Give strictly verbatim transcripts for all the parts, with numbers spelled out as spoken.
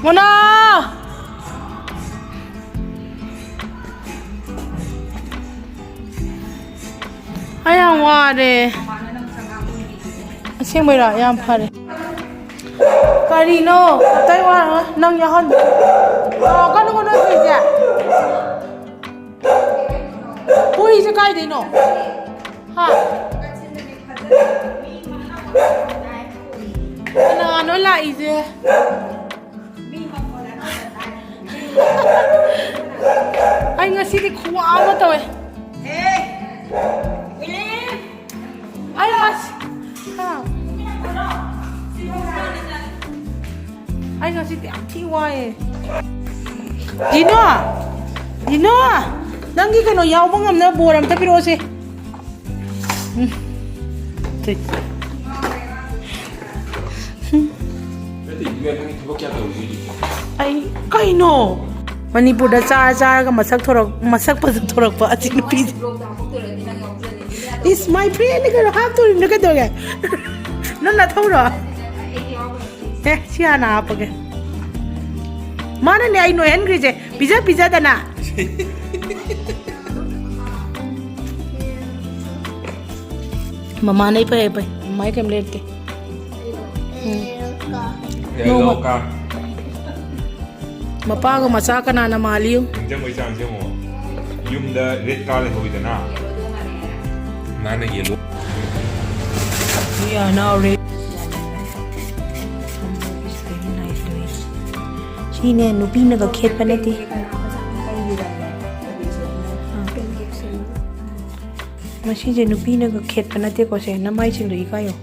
Mona! ꯑꯩ ꯌꯥꯝ ꯋꯥꯔꯦ꯫ ꯑꯁꯦꯡꯕꯩꯔꯣ? ꯌꯥꯝ ꯐꯔꯦ꯫ ꯀꯔꯤꯅꯣ? ꯑꯇꯩ ꯋꯥ ꯅꯪ ꯌꯥꯎꯍꯟ-, ꯇꯧꯔꯛꯀꯅꯨꯀꯣ ꯅꯣꯏ ꯍꯨꯏꯁꯦ꯫ ꯍꯨꯏꯁꯦ ꯀꯥꯏꯗꯩꯅꯣ? ꯍꯥ? ꯀꯅꯥꯅꯣ ꯂꯥꯛꯏꯁꯦ? ꯑꯩ ꯉꯁꯤꯗꯤ ꯈꯨꯋꯥ ꯑꯃ ꯇꯧꯋꯦ꯫ ꯑꯩ ꯉꯁꯤ-, ꯍꯥ꯫ ꯑꯩ ꯉꯁꯤꯗꯤ ꯌꯥꯝ ꯊꯤ ꯋꯥꯏꯌꯦ꯫ ꯗꯤꯅꯣ! ꯗꯤꯅꯣ! ꯅꯪꯒꯤ ꯀꯩꯅꯣ ꯌꯥꯎꯕ ꯉꯝꯅꯕ ꯕꯣꯔ ꯑꯝꯇ ꯄꯤꯔꯛꯑꯣꯁꯦ꯫ ꯎꯝ꯫ ꯁꯦ꯫ ꯑꯩ ꯀꯩꯅꯣ? ꯃꯅꯤꯄꯨꯔꯗ ꯆꯥꯔ ꯆꯥꯔꯒ ꯃꯁꯛ ꯊꯣꯔꯛ-, ꯃꯁꯛ ꯐꯖ ꯊꯣꯔꯛꯄ ꯑꯁꯤ ꯅꯨꯄꯤꯁꯦ꯫ Is my friend ꯀꯩꯅꯣ ꯍꯥꯞꯇꯣꯔꯤꯅꯣ ꯀꯩꯗꯧꯔꯒꯦ? ꯅꯪ ꯅꯊꯧꯔꯣ? ꯑꯦ, ꯁꯤ ꯍꯥꯟꯅ ꯍꯥꯞꯄꯒꯦ꯫ ꯃꯥꯅꯅꯦ ꯑꯩ ꯅꯣꯏꯍꯟꯈ꯭ꯔꯤꯁꯦ, ꯄꯤꯖ ꯄꯤꯖꯗꯅ꯫ ꯃꯃꯥꯅ ꯐꯩ ꯐꯩ, ꯃꯃꯥ ꯀꯩꯝ ꯂꯩꯔꯛꯇꯦ꯫ ꯎꯝ꯫ ꯅꯣꯡꯃ-, ꯃꯄꯥꯒ ꯃꯆꯥ ꯀꯅꯥꯅ ꯃꯥꯜꯂꯤ? ꯅꯤꯡꯁꯤꯡꯕꯩ ꯆꯥꯡꯁꯦ ꯌꯦꯡꯉꯣ꯫ ꯌꯨꯝꯗ ꯔꯦꯗ ꯀꯥꯔ ꯂꯩꯍꯧꯋꯤꯗꯅ, ꯃꯥꯅ yellow. We are now ready. ꯁꯤꯅꯦ ꯅꯨꯄꯤꯅꯒ ꯈꯦꯠꯄ ꯅꯠꯇꯦ꯫ ꯃꯁꯤꯁꯦ ꯅꯨꯄꯤꯅꯒ ꯈꯦꯠꯄ ꯅꯠꯇꯦꯀꯣ꯫ ꯁꯦ, ꯅꯃꯥꯏꯁꯤꯡꯗꯣ ꯏꯀꯥꯏꯌꯣ꯫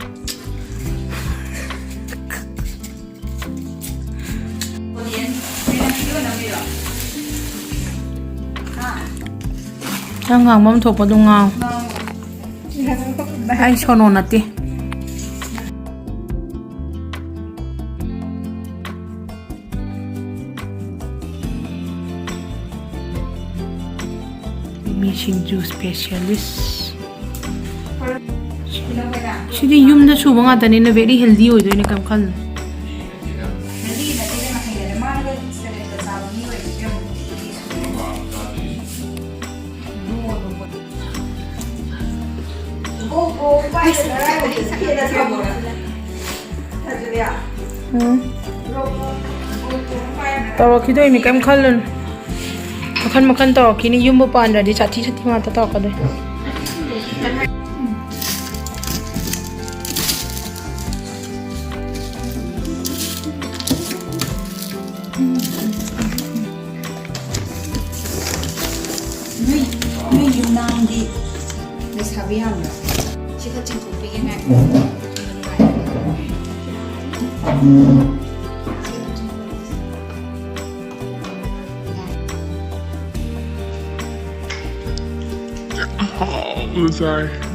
ꯅꯪ ꯉꯥꯡꯐꯝ ꯊꯣꯛꯄ ꯑꯗꯨꯝ ꯉꯥꯡꯉꯨ꯫ ꯑꯩ ꯁꯣꯅꯣ ꯅꯠꯇꯦ꯫ ꯃꯤ ꯁꯤꯡꯖꯨ specialist꯫ ꯁꯤꯗꯤ ꯌꯨꯝꯗ ꯁꯨꯕ ꯉꯥꯛꯇꯅꯤꯅ very healthy ꯑꯣꯏꯗꯣꯏꯅꯦ, ꯀꯩꯝ ꯈꯜꯂꯨꯅꯨ꯫ ꯎꯝ꯫ ꯇꯧꯔꯛꯈꯤꯗꯣꯏꯅꯤ, ꯀꯩꯝ ꯈꯜꯂꯨꯅꯨ꯫ ꯃꯈꯟ ꯃꯈꯟ ꯇꯧꯔꯛꯈꯤꯅꯤ꯫ ꯌꯨꯝꯕꯨ ꯄꯥꯟꯗ꯭ꯔꯗꯤ ꯁꯥꯊꯤ ꯁꯥꯊꯤ ꯉꯥꯛꯇ ꯇꯧꯔꯛꯀꯗꯣꯏꯅꯤ꯫ ꯅꯣꯏ, ꯅꯣꯏ ꯌꯨꯝꯅꯥꯝꯗꯤ ꯂꯩꯁꯥꯕꯤ ꯌꯥꯝꯕ꯭ꯔꯥ? ꯁꯤ ꯈꯔ ꯆꯤꯡꯊꯣꯛꯄꯤꯒꯦ, ꯉꯥꯏꯈꯣ꯫ ꯍꯥꯎꯕ ꯆꯥꯏ꯫